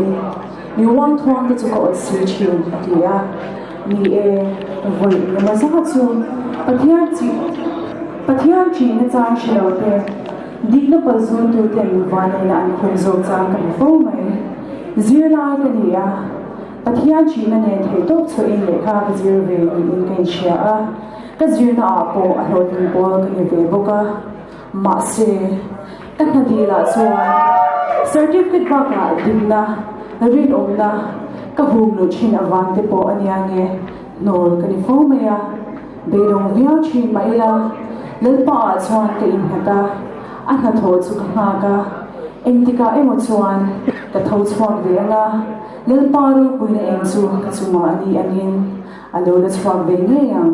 in mi uangthuang te chu ka awt si thin, a ti a. Ni e, vawi engemaw zat chu Pathian chi Pathian ṭihna chang hre lo te, dikna palzultu ten vanneihna an khum zawk chang ka hmu fo mai. Zirlai ka ni a, Pathian ṭihna nen theihtawp chhuahin lehkha ka zir ve niin ka inhria a, ka zirna ah pawh a hlawhtling pawl ka ni ve bawk a. Mahse, ka hna dilah chuan certificate bakah dinna, rinawmna ka hum luh thin avang te pawh a nia nge hnawl ka ni fo mai a, beidawng viau thin mah ila Lalpa ah chuan ka innghat a, a hnathawh chu ka nghak a, engtikah emaw chuan ka tho chhuak ve ang a, Lalpa ropuina eng chu ka chungah a ni angin a lo la chhuak ve ngei ang.